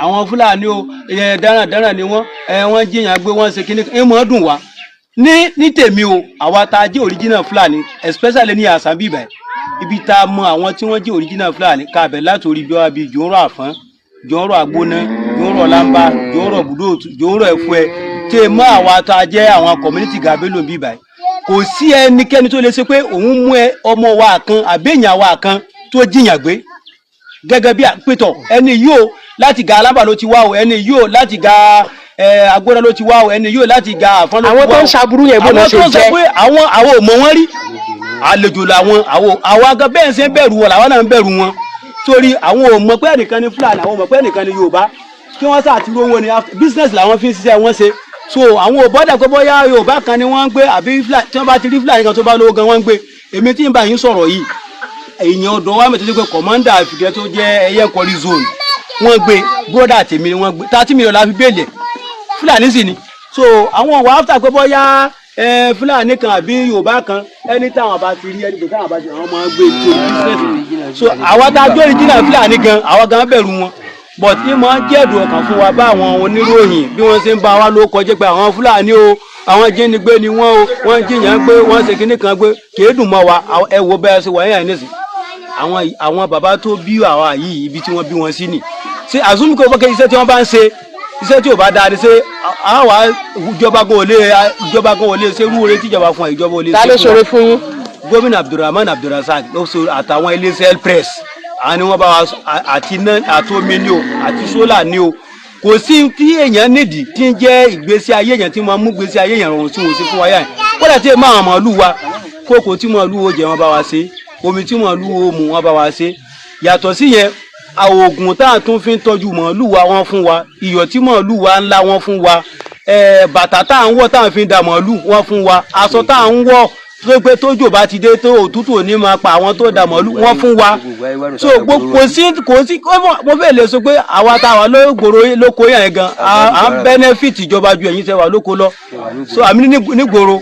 Àwọn Fúlàní o, ẹ dáràndáràn ni wọ́n, ẹ wọ́n jíyàn gbé, wọ́n ṣe kíní, ẹ mọ̀ ọ́ dùn wá. Ní tèmi o, àwa tá a jẹ́ original Fúlàní, especially ní àṣà bíbẹ̀, ibi tá a mọ àwọn tí wọ́n jẹ́ original Fúlàní kábẹ̀ láti orí bí wọ́n bí Jòǹrò Àfọ́n, Jòǹrò Àgbóná, Jòǹrò Lamba, Jòǹrò Bùdóòtú, Jòǹrò Ẹ̀fúẹ́, tí ẹ mọ àwa tá a jẹ́ àwọn community gàbélò bíbẹ̀, kò sí ẹnikẹ́ni tó lè ṣe pé òun mú ẹ ọmọ wa kan àbí èèyàn wa kan tó jìyàn gbé gẹ́gẹ́ bí àpètọ̀. Ẹni yìí o, láti ga Alábà ló ti wá o, ẹni yìí o, láti ga Agbóná ló ti wá o, ẹni yìí o, láti ga Àfọ́n ló ti wá o. Àwọn tó ń ṣaburú yẹn, bó náà Àwọn ṣe tó ń sọ jẹ́? pé àwọn ò mọ̀ wọ́n rí, àlejò làwọn. Àwọn agan bẹ́ẹ̀ ṣe ń bẹ̀rù wọn làwọn náà ń bẹ̀rù wọn, torí àwọn ò mọ̀ pé ẹnìkan ní Fúlàní, àwọn ò mọ̀ pé ẹnìkan ní Yorùbá. Kí wọ́n sá àti rówó ni, business làwọn fi ń ṣiṣẹ́ wọn ṣe. So àwọn ò bother pé bóyá Yorùbá kan ni wọ́n ń gbé àbí Fúlàní. Tí wọ́n bá ti rí Fúlàní kan tó bá lówó gan, wọ́n ń gbé. Èmi tí ń bá yín sọ̀rọ̀ yìí, èèyàn ọ̀dọ́ wa mẹ́tọ́ tó pé commander àfìgẹ́ tó jẹ́ ẹyẹ kọrí zone, wọ́n gbé brother tèmi ni wọ́n gbé. 30 million la fi bail ẹ̀, Fúlàní sì ni. So àwọn wà áfítà pé bóyá Fúlàní kan àbí Yorùbá kan, ẹni táwọn bá ti rí, ẹni tó táwọn bá ti, àwọn máa ń gbé tó business. So àwa tá a jó original Fúlàní gan, àwa gan bẹ̀rù wọn, but ìmọ̀ jẹ́ ẹ̀dùn ọkàn fún wa bá àwọn oníròyìn bí wọ́n ṣe ń bá wa ló kọjá pé àwọn Fúlàní o, àwọn jínigbé ni wọ́n o, wọ́n jiyàn gbé, wọ́n ṣe kinní kan gbé. Kìí dùn mọ́ wa. Ẹ wo bẹ́ẹ̀ ṣe wọ̀nyí àìníṣe àwọn bàbá tó bí àwa yìí, ibi tí wọ́n bí wọn sí ni. Ṣé àzúmù kò fọ́kẹ́ iṣẹ́ tí wọ́n bá ń ṣe, iṣẹ́ tí ò bá dáa ni? Ṣé àwa ìjọba gan ò lè ṣe irú oore tíjọba fún wa? Ìjọba ò lè Ta ṣe ló fún wa. ṣoore fún yín? Gómìnà Abdulrahman Abdulrasaq ló so àtàwọn iléeṣẹ́ press, àwọn ni wọ́n bá wa àti iná àti omi ni o, àti solar ni o. Kò sí tí èèyàn nídìí tí ń jẹ́ ìgbésí ayé èèyàn, tí wọ́n mú ìgbésí ayé èèyàn rọrùn tí wọ́n ṣe fún wa yá yẹn. Kódà tí èèmọ̀ àwọn màálù wa, kókò tí màálù wo jẹ, wọ́n bá wa ṣe. Omi tí màálù wo mu, wọ́n bá wa ṣe. Yàtọ̀ sí yẹn, oògùn tá à tún fi ń tọ́jú màálù wa, wọ́n fún wa. Iyọ̀ tí màálù wa ńlá, wọ́n fún wa. Bàtà tá à ń wọ̀, tá à ń fi da màálù, wọ́n fún wa. Aṣọ tá à ń wọ̀ tó pé tójò bá ti dé, tó òtútù ò ní máa pa àwọn tó da màálù, wọ́n fún wa. So kò sí. Mo fẹ́ lè sọ pé àwa tá a wà lógbòrò lóko yẹn gan, à ń benefit ìjọba ju ẹ̀yin tẹ́ wà lóko lọ. So àmì nígboro.